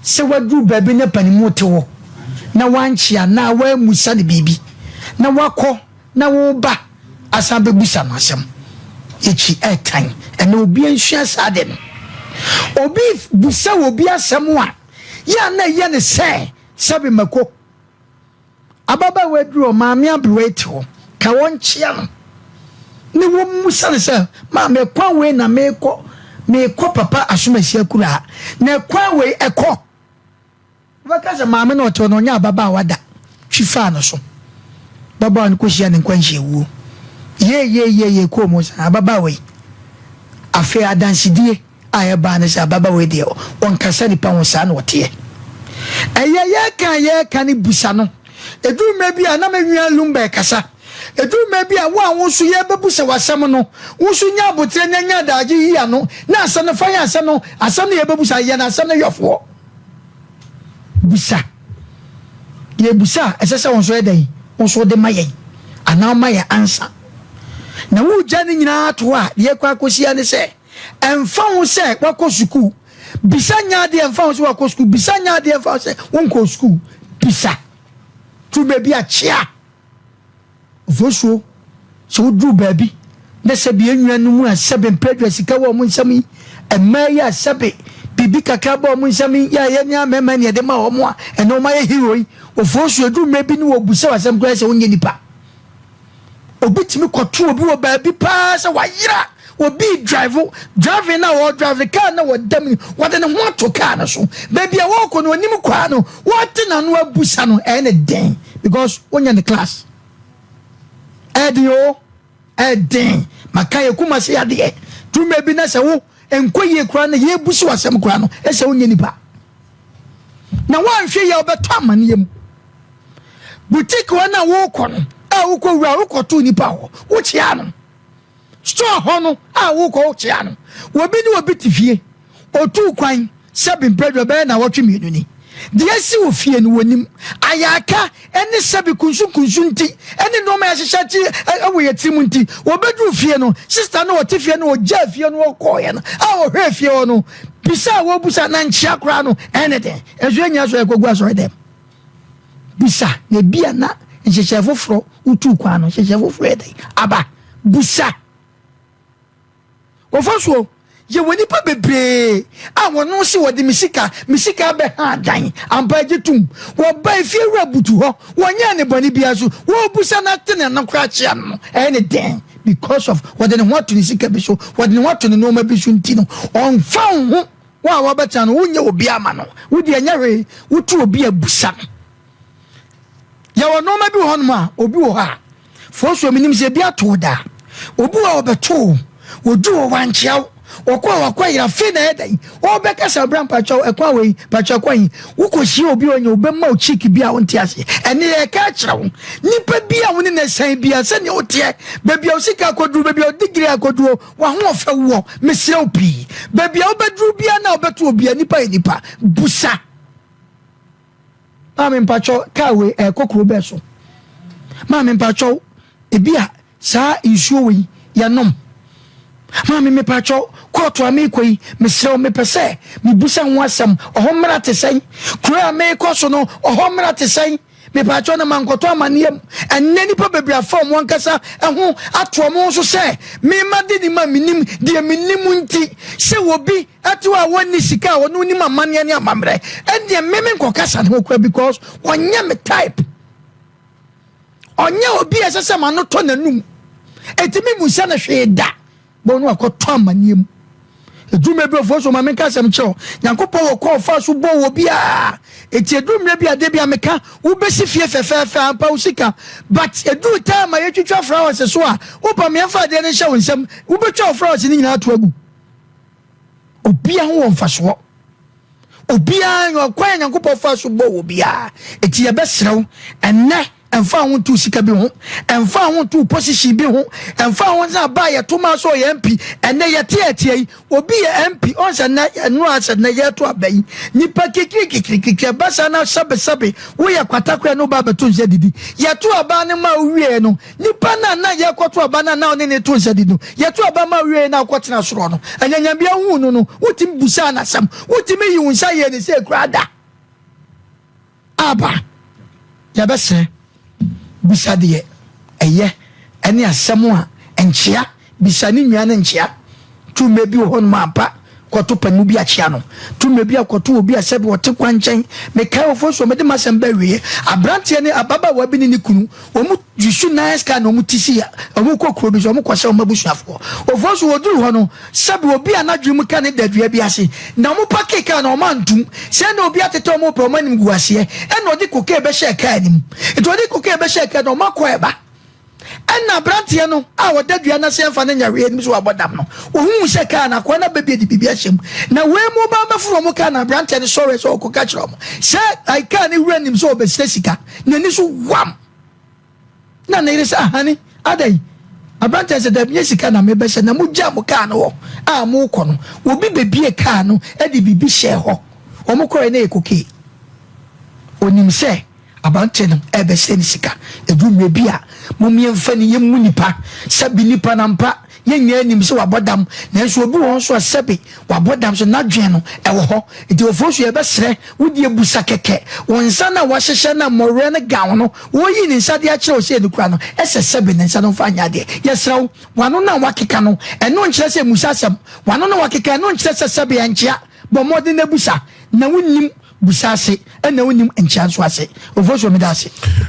Sɛ waduru baabi na panimu te hɔ na wankyea anaa wammusa no biribi na wakɔ na woreba asan abɛbusa no asɛm akyi ɛtan. Ɛnɛ obiara nsua saa ade no. Obi busa obi asɛm a, yɛ a na ɛyɛ no sɛ sɛbe mako. Ababaawa aduru hɔ, maame aberewa yi te hɔ, ka wɔnkyea no ne wɔmmusa no sɛ, maame ɛkwan wei na merekɔ, merekɔ papa asomasi akuraa, na ɛkwan wei ɛkɔ. Wobɛka sɛ maame na ɔte hɔ no ɔnyɛ ababaawa da, twi faa no so. Ababaawa no kɔhyia ne nkwanhyia wuo. Yee yee yee yee kɔɔ mu saa ababaawa yi. Afei adansedie a ɛbaa ne sɛ ababaawa yi deɛ ɔnkasa nipa ho saa na ɔteɛ. Ɛyɛ yɛka a yɛka ne busa no. Ɛduru mmerɛ bi a na me nua Lumba ɛkasa. Ɛduru mmerɛ bi a wo a wo nso yɛbɛbusa w'asɛm no, wo nso nya aboterɛ na nya adagye yi ano na asɛm no fa yɛ asɛm no, asɛm no yɛbɛbusa yɛ no asɛm no yɔfoɔ. Bisa. Yɛbisa a, ɛsɛ sɛ wo nso yɛ dɛn? Wo nso wode ma yɛn anaa woma yɛn ansa. Na wogya ne nyinaa to hɔ a, deɛ ɛkɔ akɔsia ne sɛ, ɛmfa ho sɛ woakɔ sukuu, bisa nyɛ adeɛ ɛmfa ho sɛ woakɔ sukuu, bisa nyɛ adeɛ ɛmfa ho sɛ wonkɔɔ sukuu, bisa. Turu baabi a kyea. Ofosuo, sɛ woduru baabi na sɛbe yɛn nuanom a sɛbe mprɛdua sika wɔ wɔn nsam yi, mmaa yi a sɛbe biribi kakra bɔ wɔn nsam yi, yɛ a yɛn nua mmarima ne yɛde ma wɔn a ɛnɛ wɔn ayɛ hero yi, ofosuo, eduru mmerɛ bi ne wɔbusa wo asɛm koraa sɛ wonyɛ nipa. Obi tumi kɔto obi wɔ baabi paa sɛ wayera, obi drive, driving na wɔdrive kaa na wɔda mu, wɔde ne ho ato kaa no so. Baabi a wɔrekɔ no onim kwan no, wɔte n'ano abusa no, ɛyɛ ne den because wonyɛ ne class. Ɛden o, ɛden. Maka yɛ kuma se adeɛ. Tumi bi na sɛ wo nkɔ yie koraa na yɛbusi w'asɛm koraa no, ɛsɛ wonyɛ nipa. Na woanhwɛ yie a wobɛtɔ amaneɛ mu. Boutique hɔ no a wokɔ no a wokɔ wura wokɔto nipa hɔ wokyea no. Store hɔ no a wokɔ wokyea no. Obi ne obi te fie otuu kwan sɛbe mprɛdua bɛyɛ naawɔtwe mmienu ni. Deɛ asi wɔ fie no wɔnim. Ayaka ne sɛbe kunsunkunsu nti ne nnoɔma a yɛahyehyɛ te wɔ yɛn tirim nti wɔbɛduru fie no sister no ɔte fie no ɔgyaa fie no ɔkɔɔeɛ no a ɔhwɛɛ fie hɔ no bisa a wɔbusa na nkyea koraa no ɛne den ɛnso yɛnyɛ asɔre kɔgu asɔre dɛm. Bisa, na ebia na nhyehyɛe foforɔ wotuu kwan no, nhyehyɛe foforɔ yɛ dɛn aba? Bisa. Wɔfa soɔ, yɛwɔ nnipa bebree a wɔn se wɔde me sika, me sika abɛha adan. Ampa agye tom. Wɔba efie wura butu hɔ, wɔnyɛɛ ne bɔne biara so, wɔrebusa no ate n'ano koraa kyea no no, ɛyɛ ne den because of wɔde ne ho ato ne sika bi so, wɔde ne ho ato ne nneɛma bi so nti no, ɔmfa wo ho. Wo a wɔbɛtena no, wonyɛ obi ama no. Wo deɛ ɛnyɛ hwee, wotu obi a busa no. Yɛwɔ nneɛma bi wɔ hɔnom a, obi wɔ hɔ a, foosuo menim sɛ ebi ato wo da. Obi wɔ hɔ a ɔbɛto wo, wɔdu hɔ wankyea wo, wɔkɔ a wakɔ ayera, afei na ɛyɛ dɛn? Ɔbɛkasa bra mpakyɛw, ɛkwan wei, mpakyɛw ɛkwan yi. Wokɔhyia obi a ɔnyɛ, ɔbɛma wo cheek bi a wonte aseɛ. Ɛnne yɛreka akyerɛ wo, nipa bi a wo ne no asiane biara, sɛdeɛ woteɛ, baabi a wo sika akɔduru, baabi a wo degree akɔduru, W'ahoɔfɛ wɔ, mesrɛ wo pii. Baabi a wobɛduru biara na wobɛto obiara, nipa yɛ nipa. Busa. Maame mpakyɛw, kaa wei ɛrekɔ kuro bɛɛ so? Maame mpakyɛw, ebi a saa nsuo wei yɛnom. Maame mepakyɛw, kɔɔto a merekɔ yi, mesrɛ wo mepɛ sɛ mebusa ho asɛm, ɔhɔ mmara te sɛn? Kuro a merekɔ so no, ɔhɔ mmara te sɛn? Mepaakyɛw na mankɔtɔ amanneɛ mu. Ɛnnɛ nnipa bebree afa wɔn ankasa ho ato wɔn ho so sɛ me ma de nim a menim deɛ menim nti sɛ obi te hɔ a wɔnni sika a ɔno nim amanneɛ ne amammerɛ ɛnneɛ me menkɔkasa ne ho koraa because ɔnyɛ me type. Ɔnyɛ obi a ɛsɛ sɛ m'ano tɔ n'anum. Enti memmusa no hwee da. Bɔ no akɔtɔ amaneɛ mu. Ɛduru mmerɛ bi ɔfoɔ so ma menka asɛm kyerɛ wo. Nyankopɔn wɔ kɔ ɔfa so bɔ wɔ biara. Enti ɛduru mmerɛ bi a da bi a meka wobɛsi fie fɛfɛɛfɛ ampa wo sika. But ɛduru time a yɛtwitwa flowers so a wopa me ɛmfa adeɛ no nhyɛ wo nsam. Wobɛtwa wo flowers no nyinaa ato agu. Obia ho wɔ mfasoɔ. Obiara nyɛ ɔkwan a Nyankopɔn fa so bɔ wɔ biara. Enti yɛbɛsrɛ wo ɛnnɛ ɛmfa ho nto sika bi ho, ɛmfa ho nto position bi ho, ɛmfa ho sɛ aba a yɛto maa sɛ ɔyɛ MP. Ɛnnɛ yɛte atia yi, obi yɛ MP, ɔn sɛ nnɛ ɛno a sɛ nnɛ yɛto aba yi, nipa kikirikikirikiri ɛba saa na sɛbesɛbe woyɛ kwatakora ne woba abɛto nsa didi. Yɛto aba no ma wowie no, Nipa no a na yɛrekɔto aba no a na ɔne no reto nsa di no, yɛto aba ma wiei na ɔkɔtena soro no, anyanyambea huu no no, wotumi bisaa no asɛm. Wotumi yii wo nsa yɛɛ no sei koraa da. Aba yɛbɛsrɛ bisa deɛ ɛyɛ ɛne asɛm a nkyea bisa ne nua no nkyea. Tumi bi wɔ hɔnom ampa kɔto panin bi akyea no. Tumi bi akɔto obi a sɛbi ɔte kwankyɛn. Mekae wɔ so mede m'asɛm ba awie. Aberanteɛ ne ababaawa bi ne ne kunu wɔn yusu nice car na wɔn ti si wɔn kɔ kuro bi so, wɔn kɔsɛ wɔn abusuafoɔ. Ofoɔ so wɔduru hɔ no, sɛbi obi a n'adwene mu ka ne da dua bi ase na wɔn park kaa na wɔn antum sɛ na obi atete wɔn pɛ wɔn anim gu aseɛ, ɛna ɔde cocaine bɛhyɛ kaa anim. Nti ɔde cocaine bɛhyɛ kaa na wɔn akɔ ɛba. Ɛna aberanteɛ no a ɔda dua no ase ɛmfa no nya hwee anim so wabɔ dam no, ohun sɛ kaa no akoa no abɛbi de biribi ahyɛ mu na wei mu ba bɛforo ɔmo kaa na aberanteɛ no sɔre sɛ ɔkɔka kyerɛ ɔmo sɛ ayi kaa no wura nim sɛ ɔbɛsrɛ sika, n'ani so wam na ne yere sɛ, "Ahane adan?" Aberanteɛ sɛ, "Dabi, nye sika na mebɛhyɛ na mogya mo kaa no hɔ a mokɔ no, obi bebie kaa no de biribi hyɛ hɔ." Ɔmo kɔɛ na yɛ cocaine. Onim sɛ aberanteɛ no ɛbɛsrɛ ne sika. Edu mmerɛ bi a momiɛmfa ne yɛmmu nipa sɛbi nipa nampa yɛnyɛ anim sɛ wabɔ dam, nanso obi wɔ hɔ nso a sɛbi wabɔ dam so n'adwene no ɛwɔ hɔ. Nti ofuo so yɛbɛsrɛ wodi ebusa kɛkɛ wɔn nsa no a wɔahyehyɛ no a mmɔwerɛ no gaw no, wɔyi ne nsa de akyerɛ wo sɛ ɛnukura no ɛsɛ sɛbi ne nsa no mfa nyɛ adeɛ. Yɛsrɛ wo, wano no a wakeka no, ɛno nkyerɛ sɛ musa asɛm. Wano no wakeka, ɛno nkyerɛ sɛ sɛbi ɛnkyea. Bɔ mmɔden na busa na wonim busa ase ɛna wonim nkyea nso ase. Ofuo so meda ase.